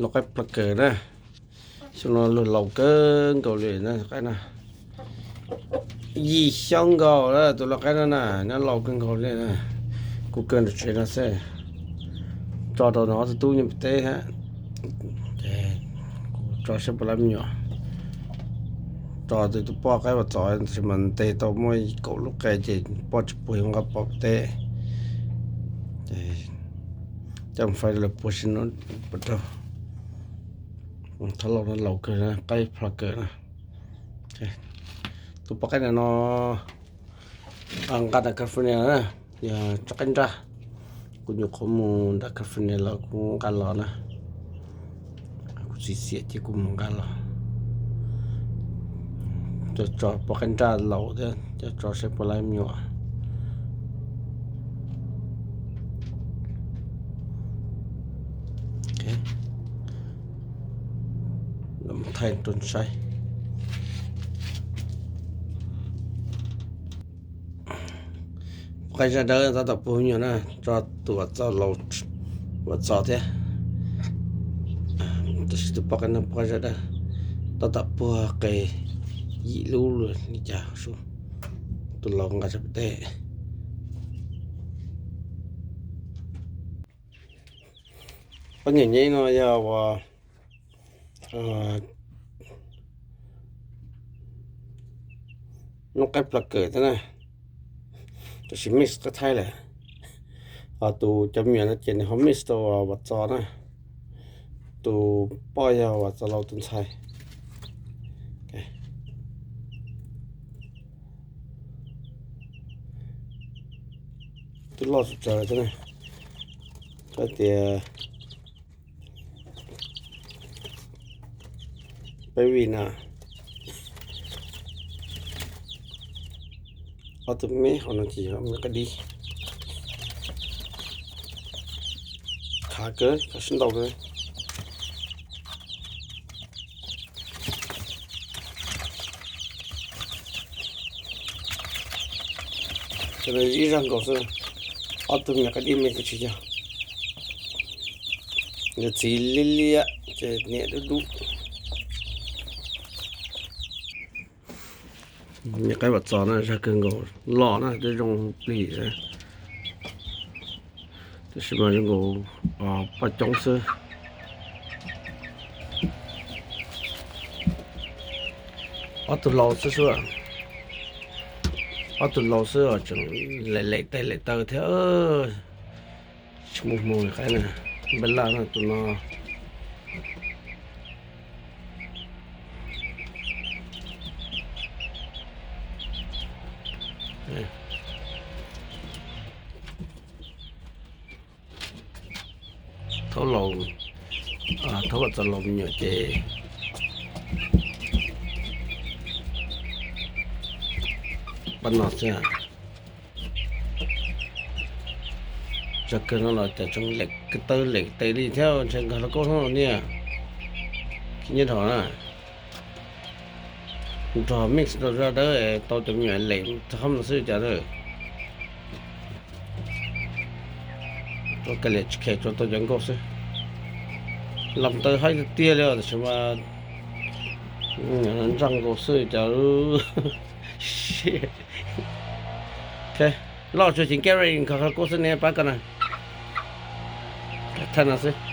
Lau qaib plag kawg na. Xyoo no luag laus kawg nkaus li na, qaib na. Yim xyoo nkaus na tus lau qaib no na, nyob laus kawg nkaus li na. Kuv kawg nram tsev no xwb. Tso rau no ob tug tub nyob pem teb hab. Ces kuv tso saib puas laib me nyuam. Tso tus, tus poj qaib Vam Txos tab sis mas ntes tau muaj kaum lub qe ces poj tsis puag, yuav nqa pov pem teb. Ces coj mus faib lawv puag sib nub puas raug. Thaub laus no laus kawg na, qaib plag kawg na. Tus poj qaib ntawm no nqa nram California na, yog tsob qaib nraj. Kuv nyuam qhuav mus nram California los kuv nqa los na. Kuv txiv xiam ces kuv mus nqa los. Cov tso poj qaib nraj laus thiab, cov tso saib puas laib me nyuam. Thaij rau saib. Poj qaib zaj dawb tab tom puag me nyuam na, tso tus Vam Txos laus, Vam Txos thiab. Tab sis tus poj qaib no poj qaib zaj dawb tab tom puag qe yim lub lawm li cas sub. Tus laus nqa tso pem teb. Poj niam nyeb no yog uas noob qaib plag kawg thiab na, tab sis mix qab thaib lawm. Ho tus cov me nyuam no ces nws ho mix tau Vam Txos na, tus poj yog Vam Txos laus tus ntxhais. Twb loj tsawv tsawv thiab na, koj tias peb vij na. Ob tug me hauv no ces yog me qab dib, khav kawg, khav sib ntaus kawg. Ib zaj nkaus xwb, ob tug me qab dib me kuj tsis yog. Nws txiv liab liab ces niam dub dub. Me qaib Vam Txos na zaj kawg nkaus, loj na, twb zoo plig xwb, tab sis mas zoo nkaus poj coob xwb. Ob tug laus xwb xwb, ob tug laus xwb os, tseem lem lem tes lem taw thiab. Tsis muaj hmoo li qaib na, npaj laj no tus no. Thaub laus, thaub Vam Txos laus me nyuam ces pab no xwb. Tsawg kawg no los cas tseem lem taw lem tes li thiab, ntshe nkag hluas nkauj hnub no niaj. Khib nyiab dhau na, nrog mix rau zaj dawb tau cov me nyuam lem txog qhov no xwb cas. Rau kais liam tsis khem tsuas tau cov nkauj xwb. Los taw haib tiag tiag li os, tab sis mas ntsaj nkaus xwb cas. Loj tsuas ceev kiag li, nkag hluas nkauj xwb ne, pab koj na. Thaj no xwb.